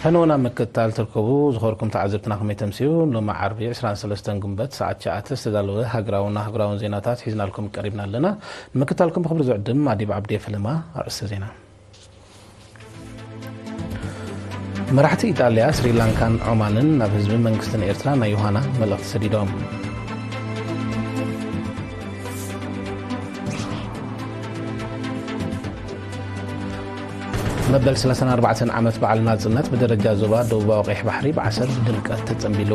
ፈነወና ምክትታል ትርከቡ ዝኸርኩም ተዓዘብትና ከመይ ተምስዩ? ሎሚ ዓርቢ ዕስራን ሰለስተን ግንቦት ሰዓት ትሽዓተ ዝተዳለወ ሃገራውን ኣህጉራውን ዜናታት ሒዝናልኩም ቀሪብና ኣለና። ንምክትታልኩም ብኽብሪ ዝዕድም ኣዲብ ዓብዴ ፈለማ። ኣርእስተ ዜና። መራሕቲ ኢጣልያ፣ ስሪላንካን ዖማንን ናብ ህዝብን መንግስትን ኤርትራ ናይ ዮሃና መልእኽቲ ሰዲዶም። መበል ሰላሳን ኣርባዕተን ዓመት በዓል ናጽነት ብደረጃ ዞባ ደቡባዊ ቀይሕ ባሕሪ ብዓሰብ ድምቀት ተጸንቢሉ።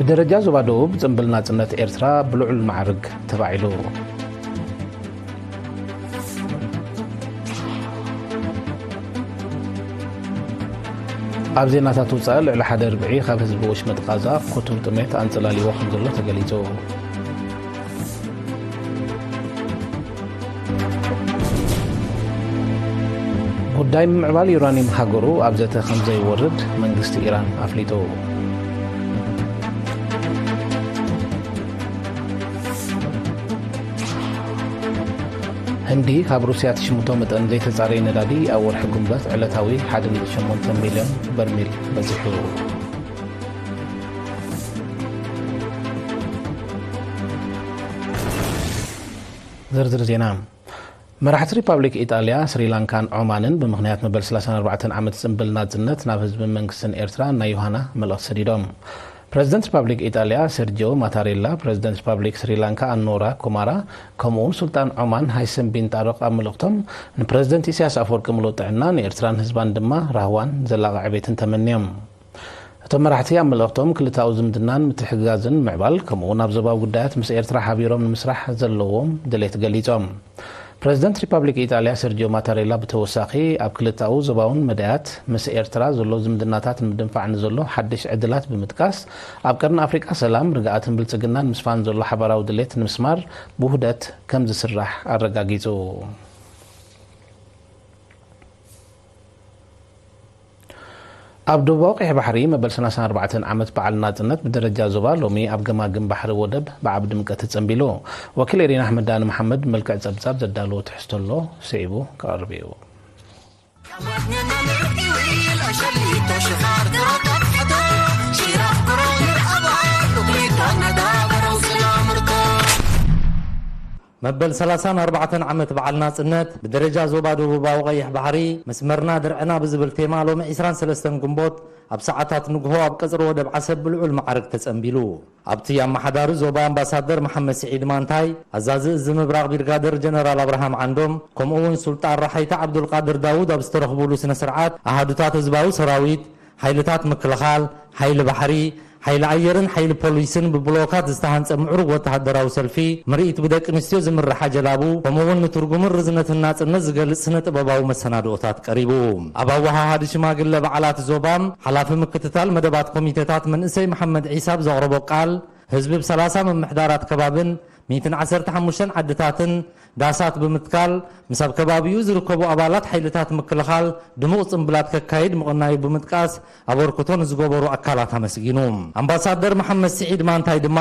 ብደረጃ ዞባ ደቡብ ጽምብል ናጽነት ኤርትራ ብልዑል ማዕርግ ተባዒሉ። ኣብ ዜናታት ውጻኢ፣ ልዕሊ ሓደ ርብዒ ካብ ህዝቢ ወሽመጥ ቃዛ ክቱር ጥሜት ኣንጸላልይዎ ከም ዘሎ ተገሊጹ። ጉዳይ ምምዕባል ዩራኒየም ሃገሩ ኣብ ዘተ ከም ዘይወርድ መንግስቲ ኢራን ኣፍሊጡ። ህንዲ ካብ ሩስያ ትሽምቶ መጠን ዘይተጻረየ ነዳዲ ኣብ ወርሒ ግንቦት ዕለታዊ ሓደ ነጥቢ ሸሞንተ ሚልዮን በርሚል በጺሑ። ዝርዝር ዜና። መራሕቲ ሪፓብሊክ ኢጣልያ፣ ስሪላንካን ዖማንን ብምኽንያት መበል ሰላሳን ኣርባዕተን ዓመት ጽምብል ናጽነት ናብ ህዝብን መንግስትን ኤርትራ ናይ ዮሃና መልእኽቲ ሰዲዶም። ፕረዚደንት ሪፓብሊክ ኢጣልያ ሰርጂዮ ማታሬላ፣ ፕረዚደንት ሪፓብሊክ ስሪላንካ ኣኖራ ኩማራ፣ ከምኡውን ሱልጣን ዖማን ሃይሰም ቢን ጣርቕ ኣብ መልእኽቶም፣ ንፕረዚደንት ኢሳያስ ኣፈወርቂ ምሉእ ጥዕና፣ ንኤርትራን ህዝባን ድማ ራህዋን ዘላቒ ዕቤትን ተመንዮም። እቶም መራሕቲ ኣብ መልእኽቶም፣ ክልተኣዊ ዝምድናን ምትሕግጋዝን ምዕባል፣ ከምኡውን ኣብ ዞባዊ ጉዳያት ምስ ኤርትራ ሓቢሮም ንምስራሕ ዘለዎም ድሌት ገሊጾም። ፕረዚደንት ሪፓብሊክ ኢጣልያ ሰርጂዮ ማታሬላ ብተወሳኺ፣ ኣብ ክልተኣዊ ዞባውን መዳያት ምስ ኤርትራ ዘሎ ዝምድናታት ንምድንፋዕ ንዘሎ ሓድሽ ዕድላት ብምጥቃስ፣ ኣብ ቀርኒ ኣፍሪቃ ሰላም፣ ርግኣትን ብልጽግናን ምስፋን ዘሎ ሓባራዊ ድሌት ንምስማር ብውህደት ከም ዝስራሕ ኣረጋጊጹ። ኣብ ደቡባዊ ቀይሕ ባሕሪ መበል ሰላሳን ኣርባዕተን ዓመት በዓል ናጽነት ብደረጃ ዞባ ሎሚ ኣብ ገማግም ባሕሪ ወደብ ብዓቢ ድምቀት ተጸንቢሉ። ወኪል ኤሪና ኣሕመድ ዳኒ መሓመድ መልክዕ ጸብጻብ ዘዳለዎ ትሕዝቶ ኣሎ፣ ስዒቡ ክቐርብ እዩ። መበል ሰላሳን ኣርባዕተን ዓመት በዓል ናጽነት ብደረጃ ዞባ ደቡባዊ ቀይሕ ባሕሪ መስመርና ድርዕና ብዝብል ቴማ ሎሚ ዕስራን ሰለስተን ግንቦት ኣብ ሰዓታት ንግሆ ኣብ ቀጽሪ ወደብ ዓሰብ ብልዑል ማዕርግ ተጸንቢሉ። ኣብቲ ኣመሓዳሪ ዞባ ኣምባሳደር መሓመድ ስዒድ ማንታይ፣ ኣዛዚ እዚ ምብራቕ ብርጋደር ጀነራል ኣብርሃም ዓንዶም፣ ከምኡ እውን ሱልጣን ራሓይታ ዓብዱልቃድር ዳውድ ኣብ ዝተረኽቡሉ ስነ ስርዓት ኣሃዱታት ህዝባዊ ሰራዊት፣ ሓይልታት ምክልኻል፣ ሓይሊ ባሕሪ፣ ሓይሊ ኣየርን ሓይሊ ፖሊስን ብብሎካት ዝተሃንጸ ምዕሩግ ወተሃደራዊ ሰልፊ፣ ምርኢት ብደቂ ኣንስትዮ ዝምርሓ ጀላቡ፣ ከምኡ'ውን ንትርጉምን ርዝነትን ናጽነት ዝገልጽ ስነ ጥበባዊ መሰናድኦታት ቀሪቡ። ኣብ ኣወሃሃዲ ሽማግለ በዓላት ዞባ፣ ሓላፊ ምክትታል መደባት ኮሚቴታት መንእሰይ መሓመድ ዒሳ ኣብ ዘቕረቦ ቃል፣ ህዝቢ ብ ሰላሳ ምምሕዳራት ከባብን ሚእትን ዓሰርተ ሓሙሽተን ዓድታትን ዳሳት ብምትካል፣ ምስ ኣብ ከባቢኡ ዝርከቡ ኣባላት ሓይልታት ምክልኻል ድሙቕ ጽምብላት ከካይድ ምቕናዩ ብምጥቃስ፣ ኣበርክቶ ንዝገበሩ ኣካላት ኣመስጊኑ። ኣምባሳደር መሓመድ ስዒድ ማንታይ ድማ፣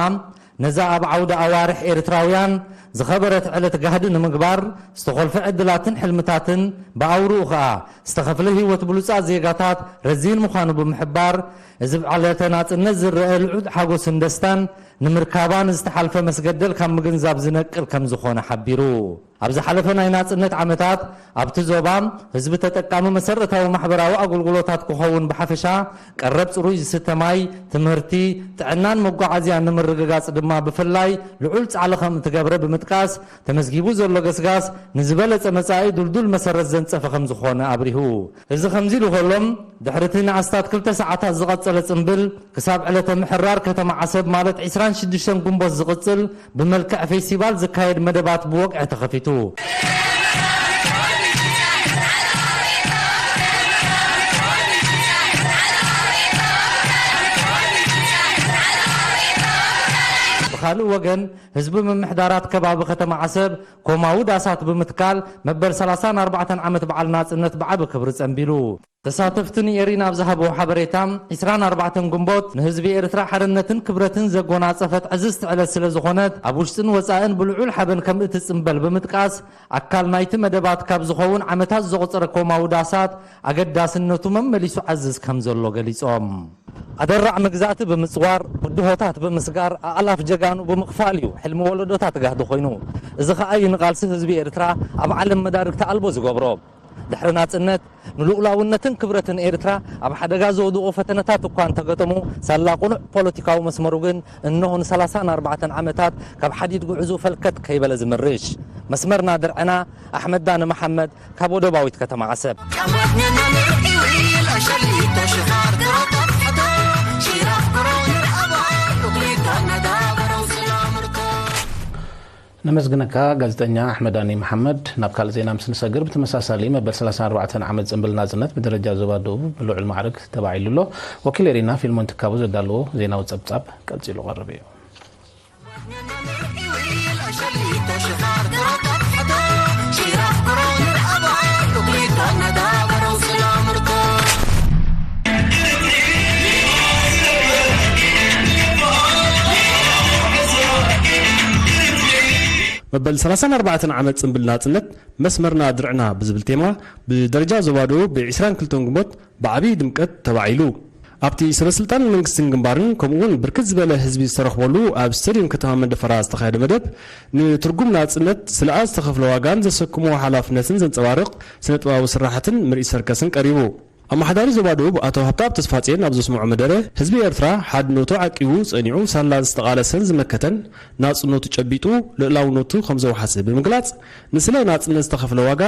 ነዛ ኣብ ዓውደ ኣዋርሕ ኤርትራውያን ዝኸበረት ዕለት ጋህዲ ንምግባር፣ ዝተኾልፈ ዕድላትን ሕልምታትን፣ ብኣውርኡ ኸኣ ዝተኸፍለ ህይወት ብሉጻት ዜጋታት ረዚን ምዃኑ ብምሕባር፣ እዚ ብዕለተ ናጽነት ዝረአ ልዑል ሓጎስን ደስታን፣ ንምርካባ ንዝተሓልፈ መስገደል ካብ ምግንዛብ ዝነቅል ከም ዝኾነ ሓቢሩ። ኣብ ዝሓለፈ ናይ ናጽነት ዓመታት፣ ኣብቲ ዞባ ህዝቢ ተጠቃሚ መሰረታዊ ማሕበራዊ ኣገልግሎታት ክኸውን ብሓፈሻ፣ ቀረብ ጽሩይ ዝስተ ማይ፣ ትምህርቲ፣ ጥዕናን መጓዓዝያን ንምርግጋጽ ድማ ብፍላይ ልዑል ጻዕሊ ከም እትገብረ ብምጥቃስ፣ ተመዝጊቡ ዘሎ ገስጋስ ንዝበለጸ መጻኢ ድልዱል መሰረት ዘንጸፈ ከም ዝኾነ ኣብሪሁ። እዚ ከምዚ ኢሉ ከሎ፣ ድሕሪ እቲ ንኣስታት ክልተ ሰዓታት ዝቐጸለ ጽምብል፣ ክሳብ ዕለተ ምሕራር ከተማ ዓሰብ ማለት ዕስራን ሽዱሽተን ግንቦት ዝቕጽል ብመልክዕ ፌስቲቫል ዝካየድ መደባት ብወግዒ ተኸፊቱ። ካልእ ወገን፣ ህዝቢ ምምሕዳራት ከባቢ ከተማ ዓሰብ ኮማዊ ዳሳት ብምትካል መበል ሰላሳን ኣርባዕተን ዓመት በዓል ናጽነት ብዓቢ ክብሪ ጸንቢሉ። ተሳተፍቲ ንኤሪና ኣብ ዝሃብዎ ሓበሬታ፣ ዕስራን ኣርባዕተን ግንቦት ንህዝቢ ኤርትራ ሓርነትን ክብረትን ዘጎናጸፈት ዕዝዝቲ ዕለት ስለ ዝኾነት፣ ኣብ ውሽጥን ወጻእን ብልዑል ሓበን ከም እትጽንበል ብምጥቃስ፣ ኣካል ናይቲ መደባት ካብ ዝኸውን ዓመታት ዘቑጸረ ኮማዊ ዳሳት ኣገዳስነቱ መመሊሱ ዓዝዝ ከም ዘሎ ገሊጾም። ኣደራዕ መግዛእቲ ብምጽዋር፣ ብድሆታት ብምስጋር፣ ኣእላፍ ጀጋኑ ብምኽፋል እዩ ሕልሚ ወለዶታት ጋህዲ ኮይኑ። እዚ ኸኣ እዩ ንቓልሲ ህዝቢ ኤርትራ ኣብ ዓለም መዳርግቲ ኣልቦ ዝገብሮ። ድሕሪ ናጽነት፣ ንልኡላውነትን ክብረትን ኤርትራ ኣብ ሓደጋ ዘውድቑ ፈተነታት እኳ እንተገጠሙ፣ ሳላ ቅኑዕ ፖለቲካዊ መስመሩ ግን እነሆ ንሰላሳን ኣርባዕተን ዓመታት ካብ ሓዲድ ጉዕዙ ፈልከት ከይበለ ዝምርሽ። መስመርና ድርዕና፣ ኣሕመድ ዳኒ መሓመድ ካብ ወደባዊት ከተማ ዓሰብ። ነመስግነካ ጋዜጠኛ ኣሕመዳኒ መሓመድ። ናብ ካልእ ዜና ምስ ንሰግር፣ ብተመሳሳሊ መበል ሰላሳን ኣርባዕተን ዓመት ጽምብል ናጽነት ብደረጃ ዞባ ደቡብ ብልዑል ማዕርግ ተባዒሉ ኣሎ። ወኪል ኤሪና ፊልሞን ትካቡ ዘዳለዎ ዜናዊ ጸብጻብ ቀጺሉ ቀርብ እዩ። መበል ሰላሳን ኣርባዕተን ዓመት ጽምብል ናጽነት መስመርና ድርዕና ብዝብል ቴማ ብደረጃ ዞባ ደቡብ ብ ዕስራን ክልተን ግንቦት ብዓብዪ ድምቀት ተባዒሉ። ኣብቲ ሰበ ስልጣን መንግስትን ግንባርን ከምኡ እውን ብርክት ዝበለ ህዝቢ ዝተረኽበሉ ኣብ ስቴድየም ከተማ መንደፈራ ዝተኻየደ መደብ፣ ንትርጉም ናጽነት፣ ስለኣ ዝተኸፍለ ዋጋን ዘሰክሞ ሓላፍነትን ዘንጸባርቕ ስነ ጥበባዊ ስራሓትን ምርኢት ሰርከስን ቀሪቡ። ኣመሓዳሪ ዞባ ደቡብ ኣቶ ሃብተኣብ ተስፋጽዮን ኣብ ዘስምዖ መደረ፣ ህዝቢ ኤርትራ ሓድነቱ ዓቂቡ ጸኒዑ ሳላ ዝተቓለሰን ዝመከተን ናጽነቱ ጨቢጡ ልእላውነቱ ከም ዘውሓሰ ብምግላጽ፣ ንስለ ናጽነት ዝተኸፍለ ዋጋ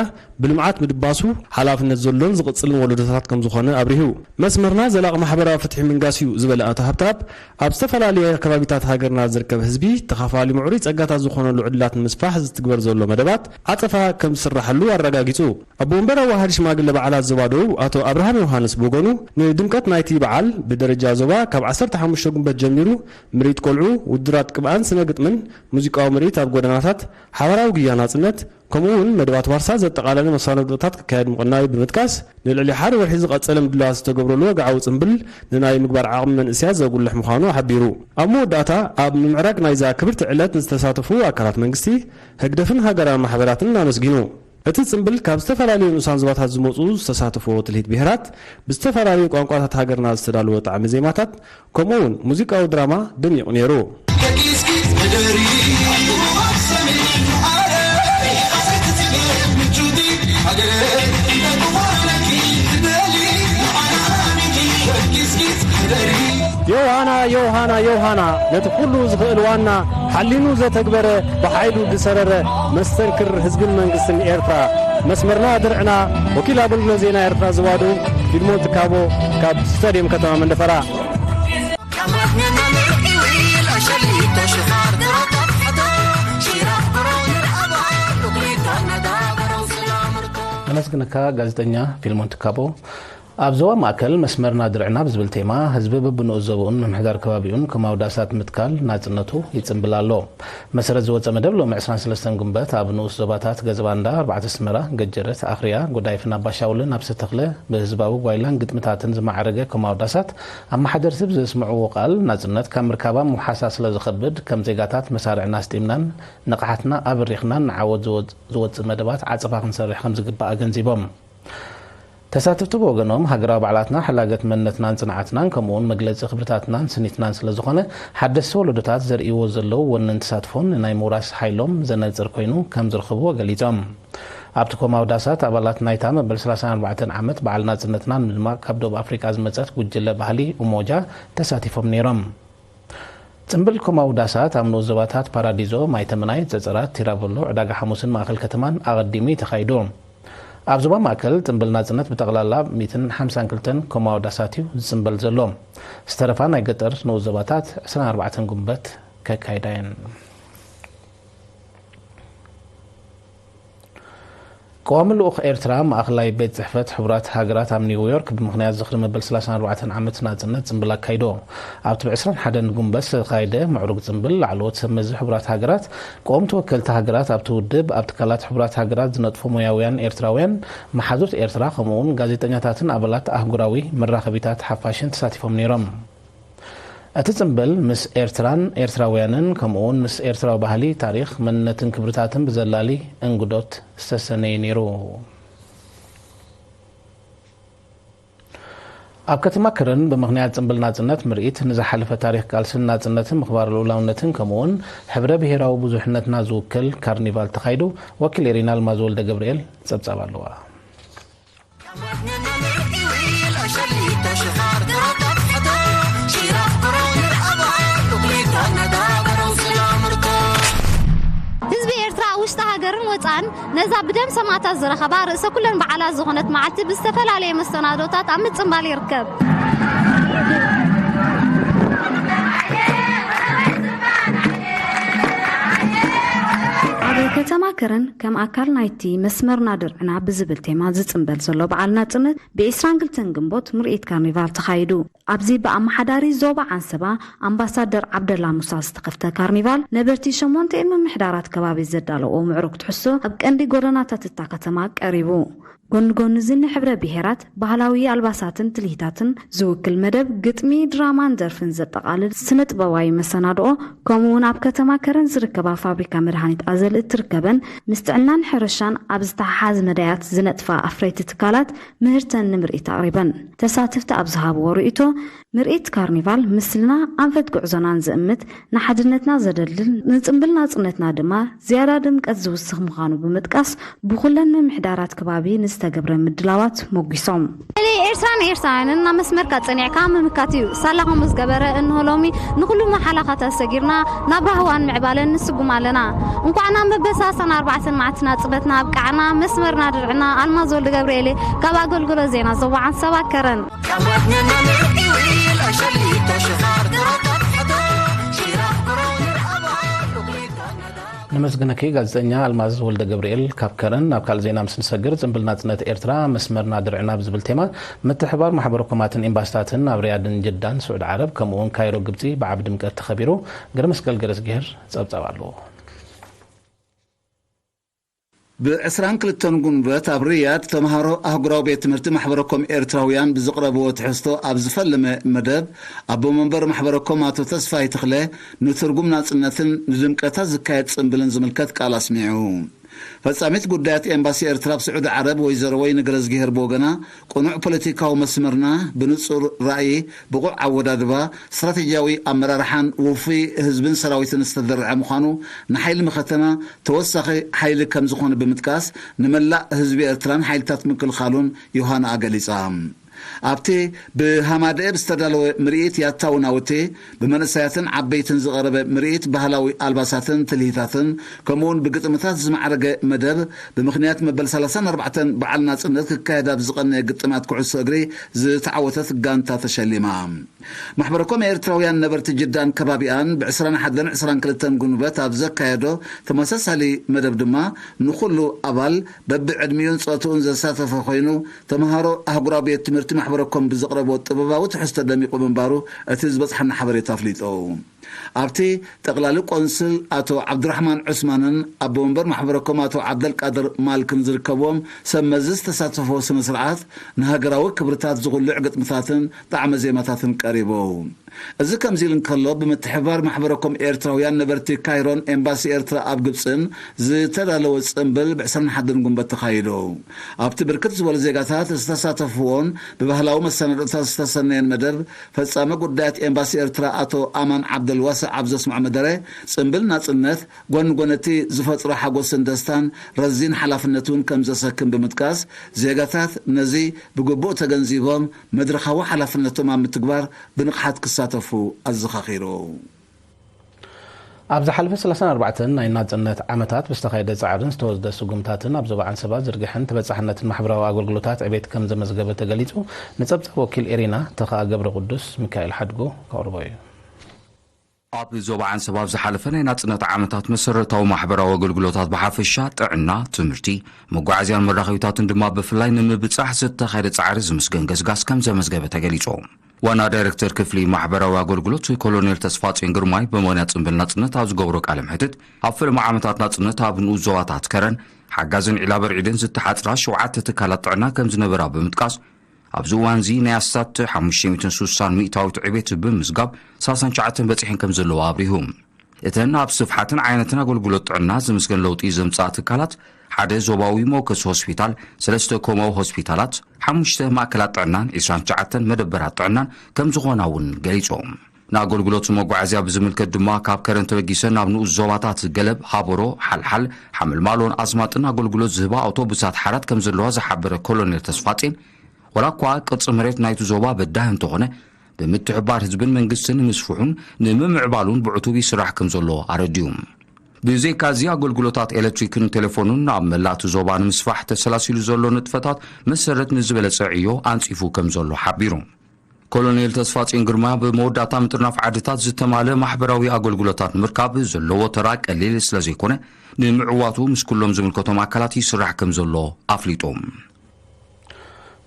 ብልምዓት ምድባሱ ሓላፍነት ዘሎን ዝቕጽልን ወለዶታት ከም ዝኾነ ኣብሪሁ። መስመርና ዘላቒ ማሕበራዊ ፍትሒ ምንጋስ እዩ ዝበለ ኣቶ ሃብተኣብ፣ ኣብ ዝተፈላለየ ከባቢታት ሃገርና ዝርከብ ህዝቢ ተኻፋሊ ምዕሩይ ጸጋታት ዝኾነሉ ዕድላት ንምስፋሕ ዝትግበር ዘሎ መደባት ዓጸፋ ከም ዝስራሓሉ ኣረጋጊጹ። ኣቦ ወንበር ኣዋሃዲ ሽማግለ በዓላት ዞባ ደቡብ ኣቶ ኣብርሃም ዮሃንስ ብወገኑ፣ ንድምቀት ናይቲ በዓል ብደረጃ ዞባ ካብ ዓሰርተ ሓሙሽተ ግንቦት ጀሚሩ ምርኢት ቆልዑ፣ ውድድራት ቅብኣን ስነ ግጥምን፣ ሙዚቃዊ ምርኢት ኣብ ጎደናታት፣ ሓባራዊ ጉያ ናጽነት፣ ከምኡ እውን መደባት ዋርሳ ዘጠቓለለ መሰናድኦታት ክካየድ ምቕናዩ ብምጥቃስ፣ ንልዕሊ ሓደ ወርሒ ዝቐጸለ ምድላዋት ዝተገብረሉ ወግዓዊ ጽምብል ንናይ ምግባር ዓቕሚ መንእሰያት ዘጉልሕ ምዃኑ ሓቢሩ። ኣብ መወዳእታ፣ ኣብ ምምዕራግ ናይዛ ክብርቲ ዕለት ንዝተሳተፉ ኣካላት መንግስቲ፣ ህግደፍን ሃገራዊ ማሕበራትን ኣመስጊኑ። እቲ ጽምብል ካብ ዝተፈላለዩ ንኡሳን ዞባታት ዝመጹ ዝተሳተፍዎ ትልሂት ብሄራት፣ ብዝተፈላለዩ ቋንቋታት ሃገርና ዝተዳለወ ጣዕሚ ዜማታት፣ ከምኡ እውን ሙዚቃዊ ድራማ ደሚቑ ነይሩ። ዮሃና፣ ዮሃና፣ ዮሃና፣ ነቲ ኩሉ ዝኽእል ዋና፣ ሓሊኑ ዘተግበረ፣ ብሓይሉ ዝሰረረ፣ መስተንክር ህዝብን መንግስትን ኤርትራ። መስመርና ድርዕና፣ ወኪል ኣገልግሎት ዜና ኤርትራ ዞባ ደቡብ፣ ፊልሞን ትካቦ፣ ካብ ስታድየም ከተማ መንደፈራ። ነመስግነካ ጋዜጠኛ ፊልሞን ትካቦ። ኣብ ዞባ ማእከል መስመርና ድርዕና ብዝብል ቴማ፣ ህዝቢ በብንኡስ ዞባኡን ምምሕዳር ከባቢኡን ከማዊ ዳሳት ምትካል ናጽነቱ ይጽንብል ኣሎ። መሰረት ዝወጸ መደብ ሎሚ ዕስራን ሰለስተን ግንቦት ኣብ ንኡስ ዞባታት ገዘባንዳ፣ ኣርባዕተ ኣስመራ፣ ገጀረት፣ ኣኽርያ፣ ጎዳይፍን ኣባሻውልን ኣብ ዝተተኽለ ብህዝባዊ ጓይላን ግጥምታትን ዝማዕረገ ከማዊ ዳሳት፣ ኣመሓደርቲ ብዘስምዕዎ ቃል፣ ናጽነት ካብ ምርካባ ምውሓሳ ስለ ዝኸብድ፣ ከም ዜጋታት መሳርዕና ኣስጢምናን ንቕሓትና ኣብሪኽናን ንዓወት ዝወ-፣ ዝወጽእ መደባት ዓጸፋ ክንሰርሕ ከም ዝግባእ ኣገንዚቦም። ተሳተፍቲ ብወገኖም፣ ሃገራዊ በዓላትና ሕላገት መንነትናን ጽንዓትናን፣ ከምኡውን መግለጺ ክብርታትናን ስኒትናን ስለ ዝኾነ፣ ሓደስቲ ወለዶታት ዘርእይዎ ዘለዉ ወንን ተሳትፎን ንናይ ምውራስ ሓይሎም ዘነጽር ኮይኑ ከም ዝረኽብዎ ገሊጾም። ኣብቲ ኮማዊ ዳሳት፣ ኣባላት ናይታ መበል ሰላሳን ኣርባዕተን ዓመት በዓል ናጽነትና ንምድማቕ ካብ ደቡብ ኣፍሪቃ ዝመጸት ጉጅለ ባህሊ ኡሞጃ ተሳቲፎም ነይሮም። ጽምብል ኮማዊ ዳሳት ኣብ ንኡስ ዞባታት ፓራዲዞ፣ ማይተምናይ፣ ጸጸራት፣ ቲራቨሎ፣ ዕዳጋ ሓሙስን ማእከል ከተማን ኣቐዲሙ እዩ ተኻይዱ። ኣብ ዞባ ማእከል፣ ጽምብል ናጽነት ብጠቕላላ ሚእትን ሓምሳን ክልተን ኮማዊ ዳሳት እዩ ዝጽምበል ዘሎ። ዝተረፋ ናይ ገጠር ንኡስ ዞባታት ዕስራን ኣርባዕተን ግንቦት ከካይዳ እየን። ቀዋሚ ልኡኽ ኤርትራ ማእኸላይ ቤት ጽሕፈት ሕቡራት ሃገራት ኣብ ኒውዮርክ ብምኽንያት ዝኽሪ መበል ሰላሳን ኣርባዕተን ዓመት ናጽነት ጽምብል ኣካይዶ። ኣብቲ ብ ዕስራን ሓደን ጉንበት ዝተኻየደ ምዕሩግ ጽምብል ላዕለዎት ሰብ መዚ ሕቡራት ሃገራት፣ ቀወምቲ ወከልቲ ሃገራት ኣብቲ ውድብ፣ ኣብ ትካላት ሕቡራት ሃገራት ዝነጥፉ ሞያውያን ኤርትራውያን፣ መሓዙት ኤርትራ ከምኡውን ጋዜጠኛታትን ኣባላት ኣህጉራዊ መራኸቢታት ሓፋሽን ተሳቲፎም ነይሮም። እቲ ጽምብል ምስ ኤርትራን ኤርትራውያንን ከምኡውን ምስ ኤርትራዊ ባህሊ፣ ታሪኽ፣ መንነትን ክብርታትን ብዘላሊ እንግዶት ዝተሰነየ ነይሩ። ኣብ ከተማ ከረን ብምኽንያት ጽምብል ናጽነት ምርኢት ንዝሓለፈ ታሪኽ ቃልስን ናጽነትን ምኽባር ልኡላውነትን ከምኡውን ሕብረ ብሔራዊ ብዙሕነትና ዝውክል ካርኒቫል ተኻይዱ። ወኪል ኤሪና ኣልማዝ ወልደ ገብርኤል ጸብጻብ ኣለዋ። ህዝቢ ኤርትራ ኣብ ውሽጢ ሃገርን ወጻእን ነዛ ብደም ሰማእታት ዝረኸባ ርእሰ ኩለን በዓላት ዝኾነት መዓልቲ ብዝተፈላለየ መሰናዶታት ኣብ ምጽንባል ይርከብ። ኣብ ከተማ ከረን ከም ኣካል ናይቲ መስመርና ድርዕና ብዝብል ቴማ ዝጽንበል ዘሎ በዓል ናጽነት ብ ዕስራን ክልተን ግንቦት ምርኢት ካርኒቫል ተኻይዱ። ኣብዚ ብኣመሓዳሪ ዞባ ዓንሰባ ኣምባሳደር ዓብደላ ሙሳ ዝተኸፍተ ካርኒቫል ነበርቲ ሸሞንተ ምምሕዳራት ከባቢ ዘዳለዎ ምዕሩግ ትሕዝቶ ኣብ ቀንዲ ጎደናታት እታ ከተማ ቀሪቡ። ጎኒ ጎኒ እዚ ንሕብረ ብሄራት ባህላዊ ኣልባሳትን ትልሂታትን ዝውክል መደብ ግጥሚ፣ ድራማን ደርፍን ዘጠቓልል ስነ ጥበባዊ መሰናድኦ፣ ከምኡ እውን ኣብ ከተማ ከረን ዝርከባ ፋብሪካ መድሃኒት ኣዘል እትርከበን ምስ ጥዕናን ሕርሻን ኣብ ዝተሓሓዝ መዳያት ዝነጥፋ ኣፍረይቲ ትካላት ምህርተን ንምርኢት ኣቕሪበን። ተሳተፍቲ ኣብ ዝሃብዎ ርእይቶ፣ ምርኢት ካርኒቫል ምስልና ኣንፈት ጉዕዞናን ዝእምት፣ ንሓድነትና ዘደልድል፣ ንጽምብል ናጽነትና ድማ ዝያዳ ድምቀት ዝውስኽ ምዃኑ ብምጥቃስ፣ ብኹለን ምምሕዳራት ከባቢ ንዝተገብረ ምድላዋት ሞጒሶም። ልዕሊ ኤርትራን ኤርትራውያንን ናብ መስመርካ ጸኒዕካ ምምካት እዩ። ሳላ ከምኡ ዝገበረ እንሆ ሎሚ ንኹሉ መሓላኻታት ሰጊርና ናብ ራህዋን ምዕባለን ንስጉም ኣለና። እንኳዕ ናብ መበል ሰላሳን ኣርባዕተን መዓልቲ ናጽነትና ኣብቃዕና። መስመርና ድርዕና። ኣልማዝ ወልደ ገብርኤል ካብ ኣገልግሎት ዜና ዞባ ዓንሰባ ከረን። ነመስግነኪ ጋዜጠኛ ኣልማዝ ወልደ ገብርኤል ካብ ከረን። ናብ ካልእ ዜና ምስ ንሰግር፣ ጽምብል ናጽነት ኤርትራ መስመርና ድርዕና ብዝብል ቴማ ምትሕባር ማሕበረ ኮማትን ኤምባሲታትን ኣብ ሪያድን ጅዳን ስዑዲ ዓረብ ከምኡ እውን ካይሮ ግብጺ ብዓቢ ድምቀት ተኸቢሩ። ገረመስቀል ገረዝጊሄር ጸብጻብ ኣለዎ። ብ ዕስራን ክልተን ጉንበት ኣብ ሪያድ ተምሃሮ ኣህጉራዊ ቤት ትምህርቲ ማሕበረ ኮም ኤርትራውያን ብዝቕረብዎ ትሕዝቶ ኣብ ዝፈለመ መደብ፣ ኣቦ መንበር ማሕበረ ኮም ኣቶ ተስፋይ ተኽለ ንትርጉም ናጽነትን ንድምቀታት ዝካየድ ጽምብልን ዝምልከት ቃል ኣስሚዑ። ፈጻሚት ጉዳያት ኤምባሲ ኤርትራ ኣብ ስዑዲ ዓረብ ወይዘሮ ወይኒ ገረዝጊሄር ብወገና፣ ቅኑዕ ፖለቲካዊ መስመርና ብንጹር ራእይ፣ ብቑዕ ኣወዳድባ፣ ስትራቴጂያዊ ኣመራርሓን ውፉይ ህዝብን ሰራዊትን ዝተደርዐ ምዃኑ፣ ንሓይሊ መኸተና ተወሳኺ ሓይሊ ከም ዝኾነ ብምጥቃስ፣ ንመላእ ህዝቢ ኤርትራን ሓይልታት ምክልኻሉን ዮሃንኣ ገሊጻ። ኣብቲ ብሃማደኤብ ዝተዳለወ ምርኢት ያታዊ ናውቲ፣ ብመንእሰያትን ዓበይትን ዝቐረበ ምርኢት ባህላዊ ኣልባሳትን ትልሂታትን፣ ከምኡውን ብግጥምታት ዝማዕረገ መደብ፣ ብምኽንያት መበል ሰላሳን ኣርባዕተን በዓል ናጽነት ክካየድ ኣብ ዝቐነየ ግጥማት ኩዕሶ እግሪ ዝተዓወተት ጋንታ ተሸሊማ። ማሕበረ ኮም ኤርትራውያን ነበርቲ ጅዳን ከባቢኣን ብ ዕስራን ሓደን ዕስራን ክልተን ጉንበት ኣብ ዘካየዶ ተመሳሳሊ መደብ ድማ፣ ንኹሉ ኣባል በብዕድሚኡን ጾትኡን ዘሳተፈ ኮይኑ፣ ተምሃሮ ኣህጉራዊ ቤት ትምህርቲ ማሕበረ ኮም ብዘቕረቦ ጥበባዊ ትሕዝቶ ደሚቑ ምንባሩ እቲ ዝበጽሓና ሓበሬታ ኣፍሊጡ። ኣብቲ ጠቕላሊ ቆንስል ኣቶ ዓብዱራሕማን ዑስማንን ኣቦ መንበር ማሕበረ ኮም ኣቶ ዓብደልቃድር ማልክን ዝርከብዎም ሰብ መዚ ዝተሳተፍዎ ስነ ስርዓት፣ ንሃገራዊ ክብርታት ዝኹልዕ ግጥምታትን ጣዕመ ዜማታትን ቀሪቡ። እዚ ከምዚ ኢሉ እንከሎ፣ ብምትሕብባር ማሕበረ ኮም ኤርትራውያን ነበርቲ ካይሮን ኤምባሲ ኤርትራ ኣብ ግብጽን ዝተዳለወ ጽምብል ብ ዕስራን ሓደን ጉንበት ተኻይዱ። ኣብቲ ብርክት ዝበሉ ዜጋታት ዝተሳተፍዎን ብባህላዊ መሰናድኦታት ዝተሰነየን መደብ፣ ፈጻሚ ጉዳያት ኤምባሲ ኤርትራ ኣቶ ኣማን ዓብደልዋስዕ ኣብ ዘስምዖ መደረ፣ ጽምብል ናጽነት ጎኒ ጎኒ እቲ ዝፈጥሮ ሓጎስን ደስታን ረዚን ሓላፍነት እውን ከም ዘሰክም ብምጥቃስ፣ ዜጋታት ነዚ ብግቡእ ተገንዚቦም መድረኻዊ ሓላፍነቶም ኣብ ምትግባር ብንቕሓት ክሳተፉ ኣዘኻኺሩ። ኣብ ዝሓለፈ ሰላሳን ኣርባዕተን ናይ ናጽነት ዓመታት ብዝተኻየደ ጻዕርን ዝተወስደ ስጉምታትን ኣብ ዞባ ዓንሰባ ዝርግሐን ተበጻሕነትን ማሕበራዊ ኣገልግሎታት ዕቤት ከም ዘመዝገበ ተገሊጹ። ንጸብጻብ ወኪል ኤሪና ተኸኣ ገብረ ቅዱስ ሚካኤል ሓድጉ ከቕርቦ እዩ። ኣብ ዞባ ዓንሰባ ኣብ ዝሓለፈ ናይ ናጽነት ዓመታት መሰረታዊ ማሕበራዊ ኣገልግሎታት ብሓፈሻ፣ ጥዕና፣ ትምህርቲ፣ መጓዓዝያን መራኸቢታትን ድማ ብፍላይ ንምብጻሕ ዝተኻየደ ጻዕሪ ዝምስገን ገስጋስ ከም ዘመዝገበ ተገሊጹ። ዋና ዳይሬክተር ክፍሊ ማሕበራዊ ኣገልግሎት ኮሎኔል ተስፋጽዮን ግርማይ ብሞንያ ጽንብል ናጽነት ኣብ ዝገብሮ ቃለ መሕትት፣ ኣብ ፈለማ ዓመታት ናጽነት ኣብ ንኡስ ዞባታት ከረን፣ ሓጋዝን ዒላበርዒድን ዝተሓጽራ ሸውዓተ ትካላት ጥዕና ከም ዝነበራ ብምጥቃስ፣ ኣብዚ እዋንዚ ናይ ኣስታት ሓሙሽተ ሚእትን ስሳን ሚእታዊት ዕቤት ብምዝጋብ፣ ሰላሳን ትሽዓተን በጺሐን ከም ዘለዋ ኣብሪሁ። እተን ኣብ ስፍሓትን ዓይነትን ኣገልግሎት ጥዕና ዝምስገን ለውጢ ዘምጽኣ ትካላት፣ ሓደ ዞባዊ መወከሲ ሆስፒታል፣ ሰለስተ ኮማዊ ሆስፒታላት፣ ሓሙሽተ ማእከላት ጥዕናን ዒስራን ትሽዓተን መደበራት ጥዕናን ከም ዝኾና እውን ገሊጾም። ንኣገልግሎት መጓዓዝያ ብዝምልከት ድማ፣ ካብ ከረን ተበጊሰን ናብ ንኡስ ዞባታት ገለብ፣ ሃበሮ፣ ሓልሓል፣ ሓመልማሎን ኣስማጥን ኣገልግሎት ዝህባ ኣውቶቡሳት ሓራት ከም ዘለዋ ዝሓበረ ኮሎኔል ተስፋጼን፣ ወላ እኳ ቅርጺ መሬት ናይቲ ዞባ በዳሂ እንተኾነ፣ ብምትሕባር ህዝብን መንግስትን ንምስፍሑን ንምምዕባሉን ብዕቱብ ይስራሕ ከም ዘሎ ኣረዲኡ። ብዘይካዚ፣ ኣገልግሎታት ኤሌክትሪክን ቴሌፎንን ኣብ መላእ እቲ ዞባ ንምስፋሕ ተሰላሲሉ ዘሎ ንጥፈታት መሰረት ንዝበለጸ ዕዮ ኣንጺፉ ከም ዘሎ ሓቢሩ። ኮሎኔል ተስፋጽዮን ግርማ፣ ብመወዳእታ ምጥርናፍ ዓድታት ዝተማልአ ማሕበራዊ ኣገልግሎታት ንምርካብ ዘለዎ ተራ ቀሊል ስለ ዘይኮነ፣ ንምዕዋቱ ምስ ኩሎም ዝምልከቶም ኣካላት ይስራሕ ከም ዘሎ ኣፍሊጡ።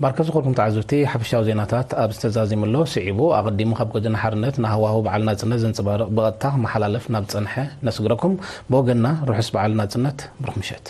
ባርከ ዝኾንኩም ተዓዘብቲ፣ ሓፈሻዊ ዜናታት ኣብ ዝተዛዚሙ ኣሎ። ስዒቡ፣ ኣቐዲሙ ካብ ጎደና ሓርነት ንሃዋሁ በዓል ናጽነት ዘንጸባርቕ ብቐጥታ ክመሓላለፍ ናብ ዝጸንሐ ነስግረኩም። ብወገንና ርሑስ በዓል ናጽነት፣ ብሩኽ ምሸት።